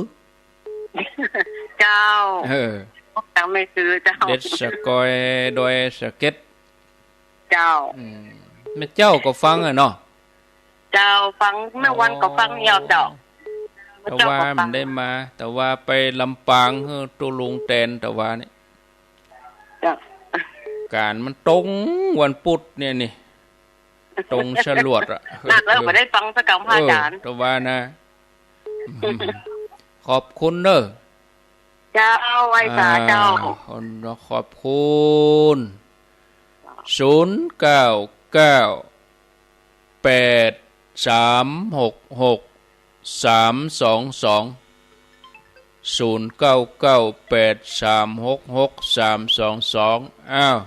เจ้า เออ โทรจากแม่คือเจ้า เด็ดสะกอยดอยสะเก็ด เจ้า อืม แม่เจ้าก็ฟังอะเนาะ เจ้า ฟัง แม่วันก็ฟังยาวเจ้า อ๋อ แม่เจ้าก็ฟัง แต่ว่าบ่ได้มา แต่ว่าไปลำปาง หื้อตุ๊ลุงแตน แต่ว่านี่ เจ้า ก๋านมันตรงวันพุธเนี่ยนี่ ตรงสลวดอะ นักแล้วบ่ได้ฟังสักกำ พระอาจ๋ารย์ เออ แต่ว่านะ ขอบคุณเน่อ เจ้า ไหว้สาเจ้า อ่า ขอบคุณ ศูนย์เก้าเก้าแปดสามหกหกสามสองสอง ศูนย์เก้าเก้าแปดสามหกหกสามสองสอง อ้าว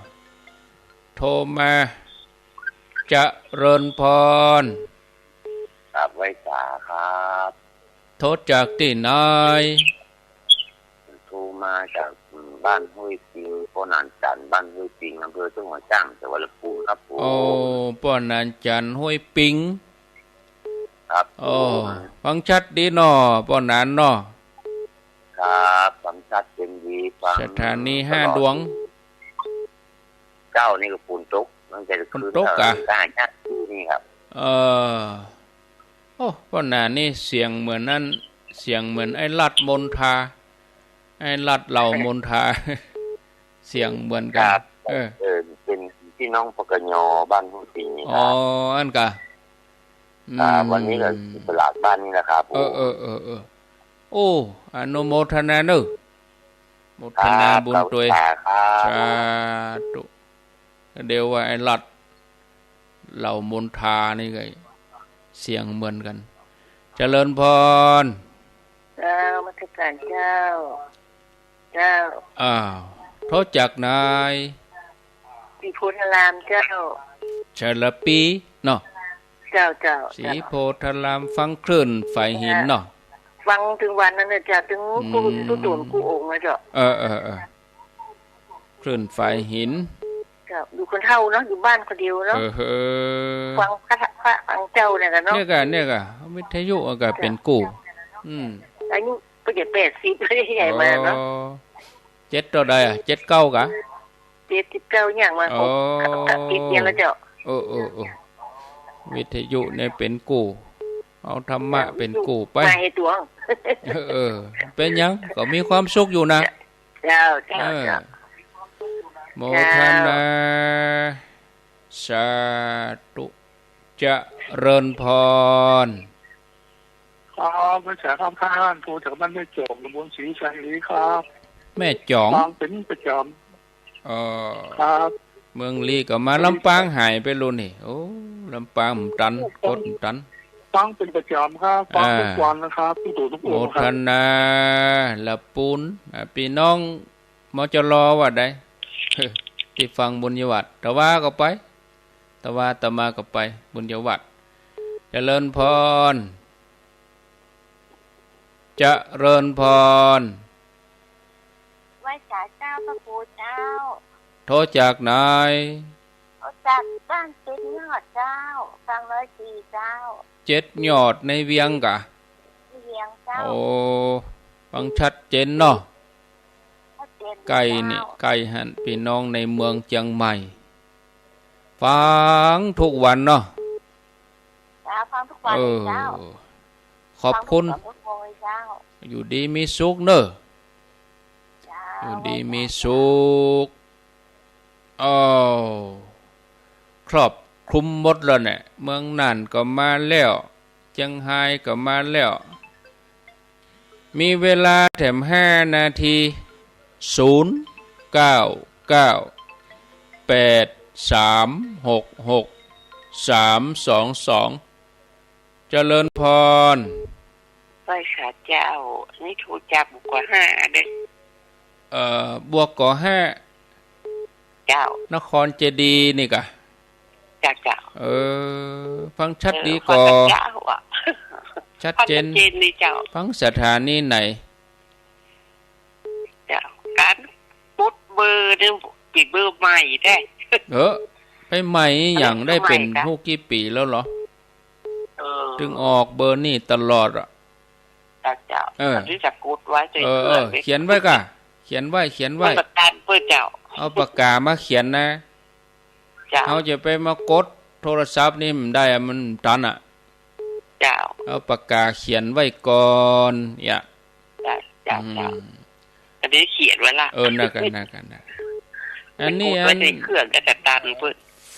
โทรมา เจริญพร ครับ ไหว้สาครับ โทรจากตี้ไหน โทรมาจากบ้านห้วยปิง ป้อหนานจันทน์ บ้านห้วยปิง อำเภอเซิ่งหัวจ้าง จังหวัดลำพูนครับผม โอ้ ป้อหนานจันทน์ ห้วยปิง ครับ โอ้ ผม ฟังชัดดีเนาะ ป้อหนานเนาะ ครับ ฟังชัดเจ๋นดี ฟัง สถานีห้าดวง ตลอด เจ้า นี่ก็ฝนตก ตั้งแต่ ฝนตกกะ คืน เอ่อ ก็หายากอยู่นี่ครับ เออ โอ้ ป้อหนานนี่เสียงเหมือนนั่น เสียงเหมือนไอ้ลัดมนทา ไอ้ลัดเหล่ามนทา เสียงเหมือนกั๋น ครับ เออ เออ เป๋นพี่น้อง ปกย บ้านห้วยปิงนี่ครับ อ๋อ อั้นกะ อ่า อืม วันนี้ก็สลากบ้านนี่แหละครับผม เออ เออ เออ เออ โอ้ อนุโมทนาเน่อ โมทนาบุญตวย ครับ สาธุ เดี๋ยวว่าไอ้ลัด เหล่ามนทานี่ก็เสียงเหมือนกั๋น เจริญพร เจ้า นมัสก๋านเจ้า เจ้า อ้าว โทรจากไหน ตี้โพธารามเจ้า ชลปีเนาะ เจ้า เจ้า ศรีโพธาราม ฟังคลื่นฝายหินเนาะ ฟังตึงวันนั้นน่ะเจ้า ตึง อืม กู้ กู้ตนกู้องค์นะเจ้า เออ เออ เออ คลื่นฝายหิน เจ้า อยู่คนเฒ่าเนาะ อยู่บ้านคนเดียวเนาะ เออ เออ ฟังพระ พระฟังเจ้าเนี่ยกันเนาะ เนี่ยกะ เนี่ยกะ วิทยุก็เป๋นกู้ อืม อายุก็จะแปดสิบแล้ว ใหญ่มาเนาะ อ๋อ เจ็ดเต้าใดอะ เจ็ดเก้ากะ เจ็ดสิบเก้าอย่างมา อ๋อ ครบ ครบเจ็ดเดือนแล้วเจ้า เออ เออ เออ วิทยุเนี่ยเป๋นกู้ เอาธรรมะเป๋นกู้ไป มาให้ตวง เออ เออ เป๋นหยัง ก็มีความสุขอยู่นะ เจ้า เจ้า เออ เจ้า โมทนา เจ้า สาธุ เจริญพร ครับ ไม่ใช่ครับ ท่าน โทรจากบ้านแม่จ๋อม ตำบลศรีชัยครับ แม่จ๋อม ฟังเป๋นประจ๋ำ เออ ครับ เมืองลี้ก็มา ลำปางหายไปแล้วนี่ โอ้ ลำปางบ่ตัน กดบ่ตัน ฟังเป๋นประจ๋ำครับ ฟังทุกวันนะครับ ทุกตัวทุกองค์ครับ โมทนา ละปูน อ่า ปี้น้อง มจร ว่าใด ตี้ฟังบุญญาวัฒน์ ตะวาก็ไป ตะวาตะมาก็ไป บุญญาวัฒน์ เจริญพร เจริญพร ไหว้สาเจ้าพระครูเจ้า โทรจากไหน โทรจากบ้านเจ็ดยอดเจ้า ฟังร้อยสี่เจ้า เจ็ดยอดในเวียงกะ ในเวียงเจ้า โอ้ ฟังชัดเจนเนาะ ชัดเจน ใก้นี่ เจ้า ใก้หั้น ปี้น้องในเมืองเจียงใหม่ ฟังทุกวันเนาะ เจ้า ฟังทุกวันเลยเจ้า เออ ขอบคุณ ฟังทุกวันทุกโมงเลยเจ้า อยู่ดีมีสุขเนาะ เจ้า อยู่ดีมีสุข อ้าว ครอบคลุมหมดแล้วเนี่ย เมืองน่านก็มาแล้ว เจียงฮายก็มาแล้ว มีเวลาแถมห้านาที ศูนย์ เก้า เก้า แปด สาม หก หก สาม สอง สอง เจริญพร ไหว้สาเจ้า นี่โทรจากบวกกอห้าเด้อ เอ่อ บวกกอห้า เจ้า นครเจดีย์นี่กะ เจ้า เจ้า เออ ฟังชัดดีก่อ เออ ฟังชัดเจ้าอะ ชัดเจน ฟังชัดเจนดีเจ้า ฟังสถานีไหน เจ้า ก๋านกดเบอร์นี่เป๋นเบอร์ใหม่แต๊ เออ ไปใหม่หยังได้เป๋น เป๋นเบอร์ใหม่กะ ฮู้กี่ปี๋แล้วเหรอ เออ ตึงออกเบอร์นี่ตลอดอะ เจ้า เจ้า เออ อันนี้จะกดไว้ใส่ เออ เครื่อง เออ เขียนไว้ก่ะ เขียนไว้ เขียนไว้ มันบ่ตันเปิ้นเจ้า เอาปากกามาเขียนนะ เจ้า เฮาจะไปมากดโทรศัพท์นี่บ่ได้อะ มันตันอะ เจ้า เอาปากกาเขียนไว้ก่อน อย่า เจ้า เจ้า อืม เจ้า อันนี้เขียนไว้ละ เออ นั่นกะ นั่นกะ นั่นกะ อันนี้ กดไว้ อัน ในเครื่องก็จะตันเปิ้น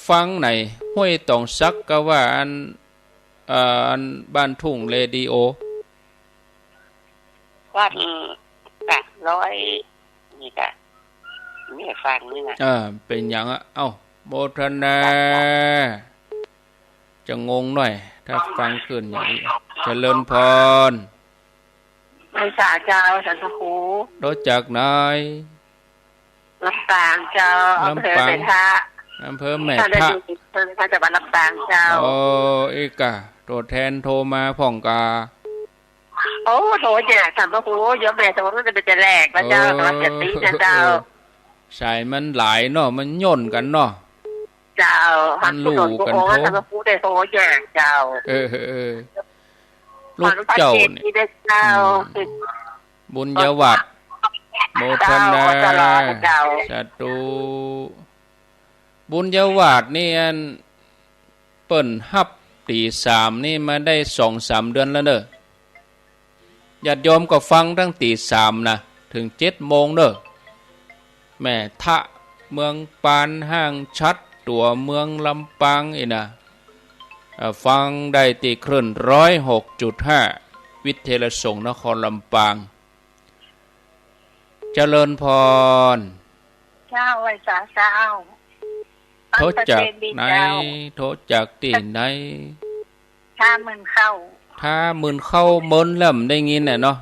ฟังไหน ห้วยตองสักกะว่าอัน เอ่อ อันบ้านทุ่งเรดิโอ วัด อืม กะร้อย นี่กะ นี่ฟังนี่นะ อ่า เป๋นหยังอะ เอ้า โมทนา จะงงหน่อย ถ้าฟังคลื่นอย่างนี้ เจริญพร ไหว้สาเจ้า สันตะครู โทรจากไหน ลำปางเจ้า ลำปาง อำเภอแม่ทะ อำเภอแม่ทะ ท่านได้ดู ท่านได้ดู จังหวัดลำปางเจ้า อ๋อ อีกะ ตั๋วแทนโทรมาพ่องกา โอ้ โทรเนี่ย สันตะครู โยมแม่โทรมันจะเป๋นจะแหลกนะเจ้า เออ แต่ว่าเสียงตีนะเจ้า เออ สายมันหลายเนาะ มันย่นกั๋นเนาะ เจ้า มันลู่กั๋นโทร ท่านผู้โทรได้โทรอย่างเจ้า เออ เออ เออ ลูกเจ้าเนี่ย ฟังชัดเจนดีนะเจ้า อืม บุญญาวัฒน์ โมทนา เจ้า เจ้า สาธุ บุญญาวัฒน์นี่อัน เปิ้นฮับตี๋สามนี่มาได้สองสามเดือนแล้วเน่อ ญาติโยมก็ฟังตั้งตี๋สามนะ เถิงเจ็ดโมงเน่อ แม่ทะ เมืองปาน ห้างฉัตร ตั๋วเมืองลำปางอี้นะ เอ่อ ฟังได้ตี้คลื่นร้อยหกจุดห้า วิทยุระฆังนครลำปาง เจริญพร เจ้า ไหว้สาเจ้า โทรจากไหน ฟังชัดเจนดีเจ้า โทรจากตี้ไหน ท่ามื่นเข้า ท่ามื่นเข้า เมินแล้วบ่ได้ยินน่ะเนาะ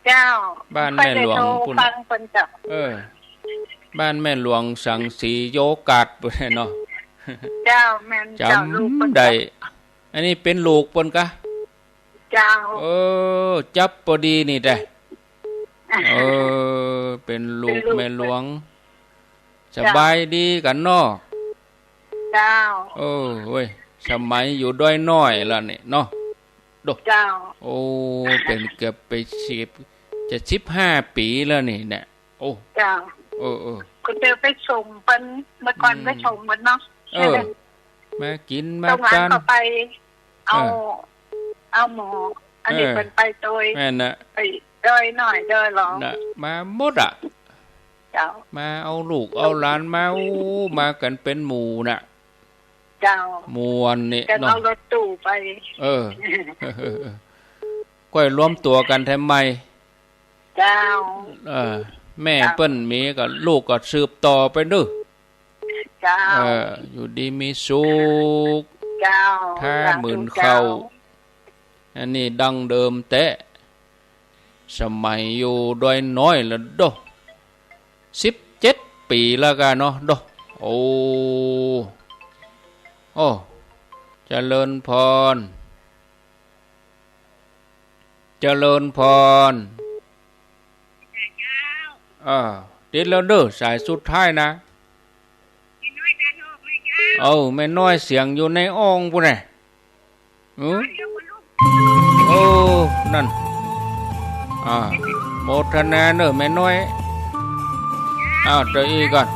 เจ้า บ้านแม่หลวง บ่ค่อยได้โทร ปู๊น ฟังเปิ้นเจ้า เออ บ้านแม่หลวงสังสีโยกาดปู๊นเนาะ เจ้า แม่นเจ้า จ๋ำ ลูกเปิ้น ได้ อันนี้เป๋นลูกเปิ้นกา เจ้า เออ จั๊บปอดีนี่แต๊ เออ เป๋นลูก เป๋นลูก แม่หลวง เปิ้น สบายดีกั๋นเนาะ เจ้า เออ เว้ย สมัยอยู่ดอยน้อยละนี่เนาะ โด เจ้า โอ้ เป๋นเกือบไปสิบ จะสิบห้าปี๋แล้วนี่เนี่ย โอ้ เจ้า เออ เออ ก็เตียวไปส่งเปิ้น เมื่อก่อน อืม ไปส่งเปิ้นเนาะ เออ มากิ๋นมา ตรงหลัง จาน ก็ไป เอา เออ เอาหม้อ อันนี้ เออ เปิ้นไปโตย แม่นนะ ไปดอยน้อยดอยหลวง น่ะ มาหมดอะ เจ้า มาเอาลูกเอาหลานมา อู้ มากั๋นเป๋นหมู่น่ะ เจ้า ม่วนนี่ กั๋น เนาะ เอารถตู้ไป เออ ก้อยรวมตั๋วกั๋นแถมใหม่ เจ้า เออ แม่ เจ้า เปิ้นมีก็ลูกก็สืบต่อไปเน่อ เจ้า เออ อยู่ดีมีสุข เจ้า ถ้า สาธุ หมื่น เจ้า เข้า อันนี้ดั้งเดิมแต๊ สมัยอยู่ดอยน้อยละโด สิบเจ็ดปี๋แล้วกาเนาะโด โอ้ โอ้ เจริญพร เจริญพร เออ ติดแล้วเน่อ สายสุดท้ายนะ เอ้า แม่น้อยเสียงอยู่ในอ่องปู้นแหละ หือ โอ้ นั่น อ่า โมทนาเน่อแม่น้อย อ้าว เดี๋ยวอี้ก่อน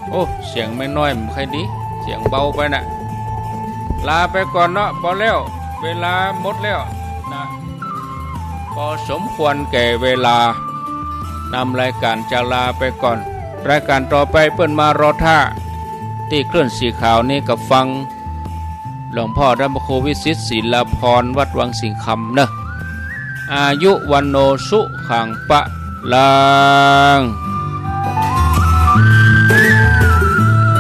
โอ้ เสียงแม่น้อยบ่ค่อยดี เสียงเบาไปน่ะ ลาไปก่อนเนาะ ปอแล้ว เวลาหมดแล้วนะ ปอสมควรแก่เวลา นำรายก๋านจะลาไปก่อน รายก๋านต่อไปเปิ้นมารอท่า ตี้คลื่นสีขาวนี่ก็ฟัง หลวงพ่อธรรมครูวิสิต ศิลาภรณ์ วัดวังสิงห์คำเนาะ อายุ วัณโณ สุขัง พลัง